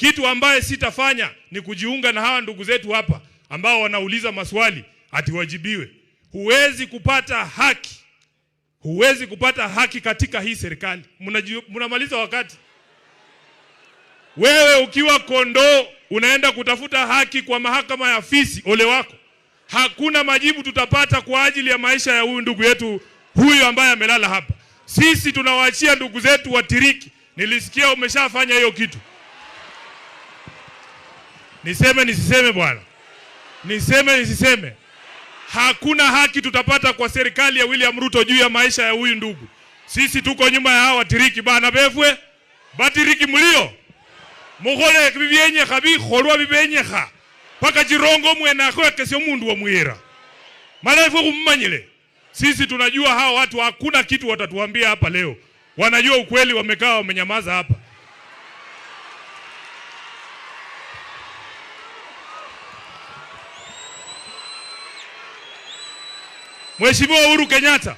Kitu ambaye sitafanya ni kujiunga na hawa ndugu zetu hapa ambao wanauliza maswali ati wajibiwe. Huwezi kupata haki, huwezi kupata haki katika hii serikali. Mnamaliza wakati. Wewe ukiwa kondoo unaenda kutafuta haki kwa mahakama ya fisi, ole wako. Hakuna majibu tutapata kwa ajili ya maisha ya huyu ndugu yetu huyu ambaye amelala hapa. Sisi tunawaachia ndugu zetu watiriki. Nilisikia umeshafanya hiyo kitu. Niseme nisiseme bwana? Niseme nisiseme? Hakuna haki tutapata kwa serikali ya William Ruto juu ya maisha ya huyu ndugu. Sisi tuko nyuma ya hawa watiriki bana befwe. Batiriki mlio. Mukhole bibyenyekha bikholwa bibyenyekha. Paka chirongo mwene akhwekesya omundu wa mwira. Mala ifwe khumumanyile. Sisi tunajua hawa watu hakuna kitu watatuambia hapa leo. Wanajua ukweli, wamekaa wamenyamaza hapa. Mheshimiwa Uhuru Kenyatta,